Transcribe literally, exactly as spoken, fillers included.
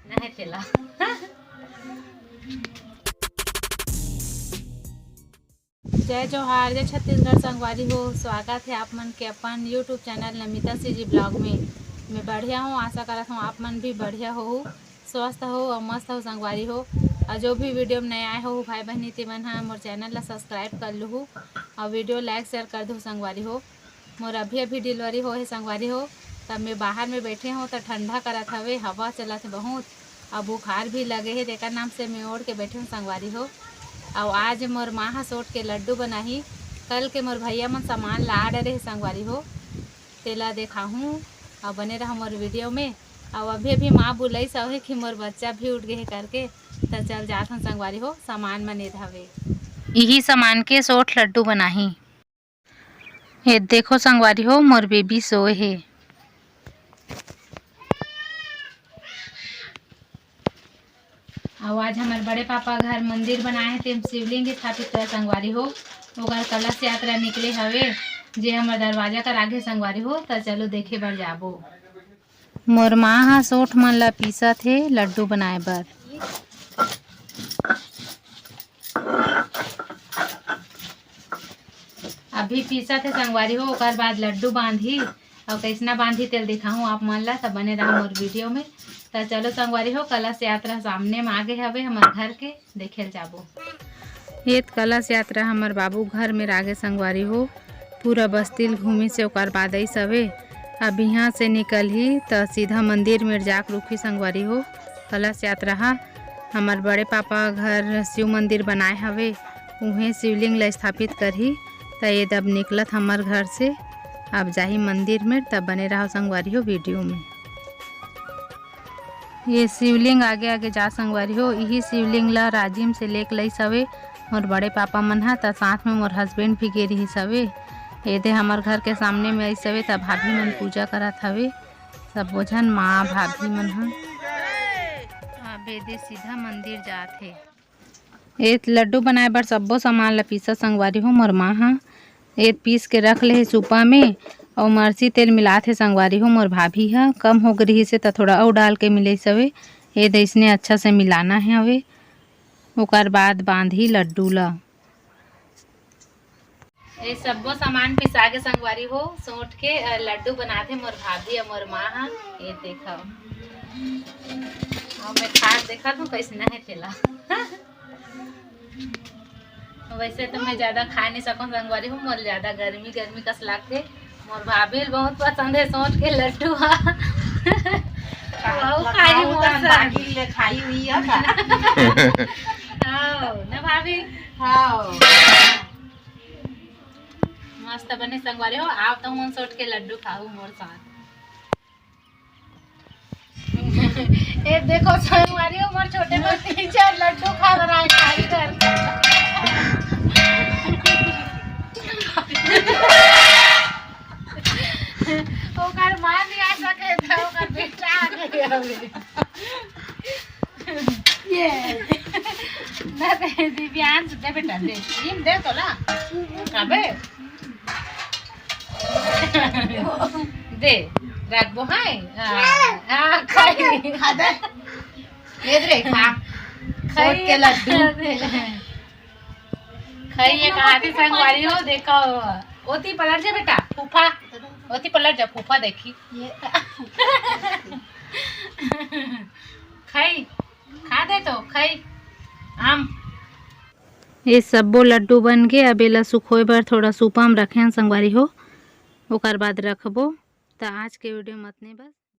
नहीं तेला। जय जोहार, जय छत्तीसगढ़ संगवारी हो। स्वागत है आप मन के अपन YouTube channel Namita CG blog में। मैं बढ़िया हूँ, आशा करत हूँ आप मन भी बढ़िया हो, स्वस्थ हो और मस्त हो संगवारी हो। और जो भी वीडियो में नया आए हो भाई बहनी, ते मन ह मोर चैनल ला सब्सक्राइब कर लूहू और वीडियो लाइक शेयर कर दू संगवारी हो। मोर अभी अभी डिलीवरी हो हे संगवारी हो, तब मैं बाहर में बैठे हूँ तो ठंडा करत हवे, हवा चलत हे बहुत, अब बुखार भी लगे हे, तेकर नाम से मैं ओढ़ के बैठे हूँ संगवारी हो। अउ आज मोर माँ ह सोट के लड्डू बनाही, कल के मोर भैया मन सामान ला डरे हे संगवारी हो, तेला देखाहूँ। अउ बने रहा मोर वीडियो में। अउ अभी अभी माँ बुलाइस हवे कि मोर बच्चा भी उठ गए हे करके, त चल जात हन संगवारी हो, सामान मन एद हवे। इही सामान के सोट लड्डू बनाही। ये देखो संगवारी हो, मोर बेबी सोए हे। अउ आज हमर बड़े पापा घर मंदिर बनाए हे, तेम शिवलिंग स्थापित करे संगवारी हो। ओकर कलश यात्रा निकले हवे, जे हमर दरवाजा कर आगे संगवारी हो, त चलो देखे बर जाबो। मोर माँ ह सोंठ मन ल पीसत हे लड्डू बनाए बर। अभी पीसत हे संगवारी हो, ओकर बाद लड्डू बांधही। अउ कइसना बांधही तेल दिखाहूँ आप मन ला, त बने रहा मोर वीडियो में। त चलो संगवारी हो, कलश यात्रा सामने में आगे हवे हमर घर के, देखे ल जाबो। एत कलश यात्रा हमर बाबू घर में रागे संगवारी हो, पूरा बस्ती ल घूमिस हे, ओकर बाद अइस हवे। अब इहाँ से निकलही त सीधा मंदिर में जाके रुकही संगवारी हो। कलश यात्रा ह हमर बड़े पापा घर शिव मंदिर बनाए हवे, उहें शिवलिंग ल स्थापित करही। त ये दब निकलत हमर घर से, अब जाही मंदिर में, तब बने रहो संगवारी हो वीडियो में। ये शिवलिंग आगे आगे जा संगवारी हो, इही शिवलिंग ला राजिम से लेके लइस हवे मोर बड़े पापा मन ह, त साथ में मोर हस्बैंड भी गे रिहिस हवे। एदे हमर घर के सामने में अइस हवे, त भाभी मन पूजा करत हवे, सबो झन माँ भाभी मन ह। अब एदे सीधा मंदिर जात हे। ए लड्डू बनाए बर सब्बो सामान ल पीसत संगवारी हो मोर माँ ह। ए पीस के रख ले हे सूपा में, अउ मरसी तेल मिलात हे संगवारी हो मोर भाभी ह। कम हो गे रिहिस हे त थोड़ा अउ डाल के मिलइस हवे। ए दे अइसने अच्छा से मिलाना हे हवे, ओकर बाद बांधही लड्डू ल। ये सब्बो सामान पिसा के संगवारी हो, सोंठ के, अ, लड्डू बनाथे मोर भाभी अउ मोर माँ ह। ये देखो, अब मैं खा के देखत हूँ कइसना हे तेला। वैसे तो मैं ज्यादा खा नहीं सकूँ संगवारी हो, मोर ज्यादा गर्मी गर्मी कस लागथे। मोर भाभी ल बहुत पसंद हे सोंठ के लड्डू ह। अउ खाही मोर संग। बाकी ले खाही हुई है का? हाँ, ना भाभी? हाँ। मस्त बने संगवारी हो, आप तो मन सोंठ के लड्डू खाहू मोर साथ। ए देखो संगवारी हो, मोर छोटे बर तीन चार लड्डू खा बर आए खाली घर। ओकर माँ नहीं आ सके त ओकर बेटा आ गए हवे। ये। ना दे, दिव्यांश, दे बेटा, दे। नीम दे तोला। अबे। दे, रखबो, हाँ? हाँ, हाँ, खाई। खा दे। ये दे, खा। खाई सोंठ के लड्डू। खाई, ये कहा थी संगवारी हो, देखो। ओती पलट जा बेटा, फूफा। ओती पलट जा, फूफा देखी। ये। खाई। खा दे तो, खाई आम। ये सब्बो लड्डू बन गे। अब एला सुखोए बर थोड़ा सूपा म रखे हन संगवारी हो, ओकर बाद रखबो। त आज के वीडियो म अतने बस।